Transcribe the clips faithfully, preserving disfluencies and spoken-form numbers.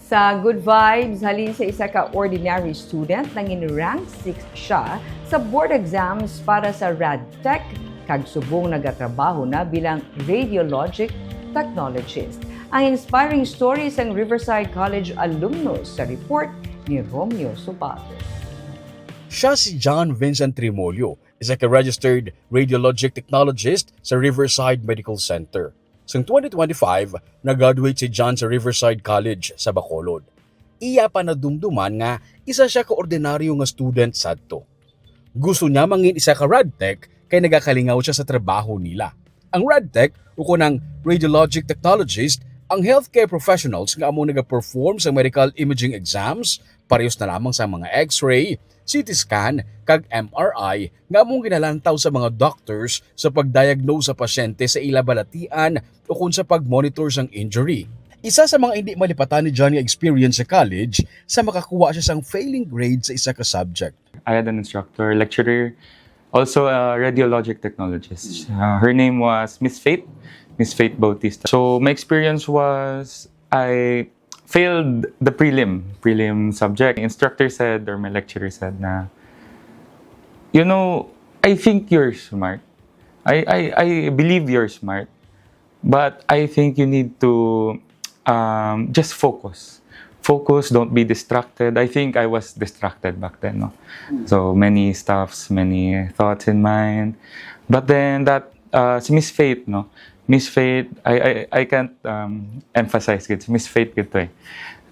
Sa good vibes, halin sa isa ka ordinary student, nangin rank six siya sa board exams para sa RadTech, kag subong nagatrabaho na bilang radiologic technologist. Ang inspiring story sang Riverside College alumnus sa report ni Romeo Subago. Siya si John Vincent Trimolio, isa ka registered radiologic technologist sa Riverside Medical Center. Sang twenty twenty-five, nag-graduate si John sa Riverside College sa Bacolod. Iya pa nadumduman nga isa siya ka ordinaryo nga student sadto. Gusto niya mangin isa ka RadTech kay nagakalingaw siya sa trabaho nila. Ang RadTech, ukon ang radiologic technologist, ang healthcare professionals nga amo nagaperform sa medical imaging exams, parehas na lamang sa mga X-ray, C T scan, kag M R I nga among ginalantaw sa mga doctors sa pag-diagnose sa pasyente sa ila balatian ukon sa pag-monitor sang injury. Isa sa mga hindi malipatan ni John nga experience sa college sa makakuha siya sang failing grade sa isa ka subject. I had an instructor, lecturer, also a radiologic technologist. Uh, her name was Miss Faith, Miss Faith Bautista. So my experience was I failed the prelim, prelim subject. Instructor said, or my lecturer said na, you know, I think you're smart. I, I, I believe you're smart. But I think you need to um, just focus. Focus, don't be distracted. I think I was distracted back then, no? So many stuffs, many thoughts in mind. But then that, uh, si Miss Faith, no? Miss Faith, I, I, I can't um, emphasize it. Si Miss Faith gid to eh.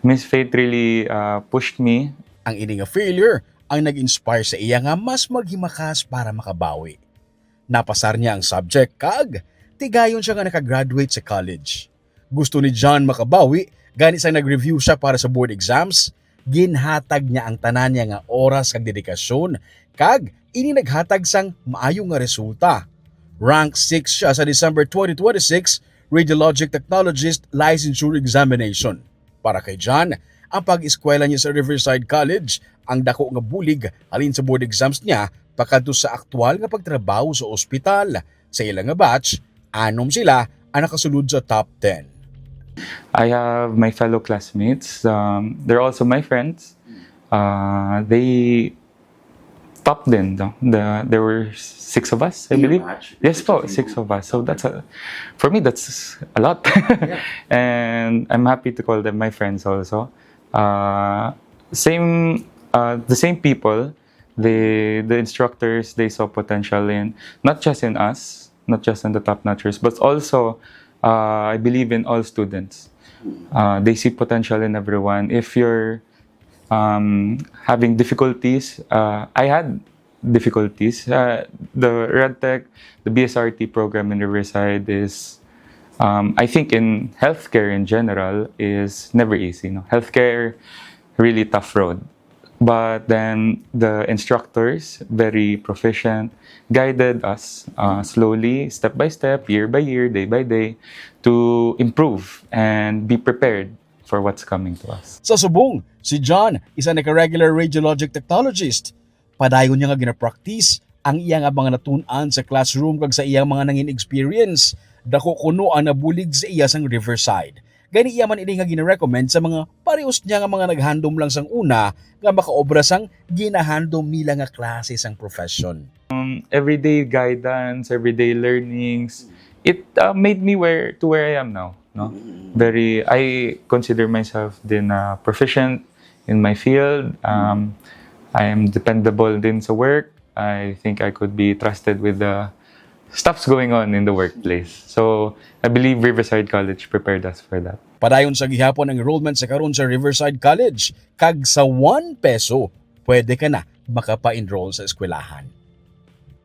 Miss Faith really uh, pushed me. Ang ini nga failure ang nag-inspire sa iya nga mas maghimakas para makabawi. Napasar niya ang subject kag tigayon siya nga nakagraduate sa college. Gusto ni John makabawi, gani sang nag-review siya para sa board exams, ginhatag niya ang tanan niya nga oras kag dedikasyon, kag ini naghatag sang maayo nga resulta. Rank six siya sa December twenty twenty-six Radiologic Technologist Licensure Examination. Para kay John, ang pag-eskwela niya sa Riverside College ang dako nga bulig halin sa board exams niya pakadto sa aktual nga pagtrabaho sa ospital. Sa ila nga batch, anom sila ang nakasulod sa top ten. I have my fellow classmates. Um, they're also my friends. Uh, they top din. No? The, there were six of us, I believe. Yes po, six of us. So that's a, for me, that's a lot. And I'm happy to call them my friends also. Uh, same, uh, the same people, the, the instructors, they saw potential in, not just in us, not just in the top notchers, but also, uh, I believe in all students. Uh, they see potential in everyone. If you're um, having difficulties, uh, I had difficulties. Uh, the RadTech, the B S R T program in Riverside is, um, I think in healthcare in general, is never easy. No? Healthcare, really tough road. But then the instructors, very proficient, guided us uh, slowly, step by step, year by year, day by day, to improve and be prepared for what's coming to us. Sa subong, si John, isa na ka regular radiologic technologist. Padayon niya nga ginapractice ang iya nga mga natun-an sa classroom kag sa iyang mga nangin experience. Dako kuno ang nabulig sa iya sang Riverside. Gani iya man ini nga gina-recommend sa mga parehos niya nga mga naghandom lang sang una nga makaobra sang ginahandom nila nga klase sang profession. Um, everyday guidance, everyday learnings, it uh, made me where to where I am now. No, very. I consider myself din uh, proficient in my field. Um, I am dependable din sa work. I think I could be trusted with the stuffs going on in the workplace. So, I believe Riverside College prepared us for that. Padayon sa gihapon ang enrollment sa karon sa Riverside College, kag sa one peso, pwede ka na makapa-enroll sa eskwelahan.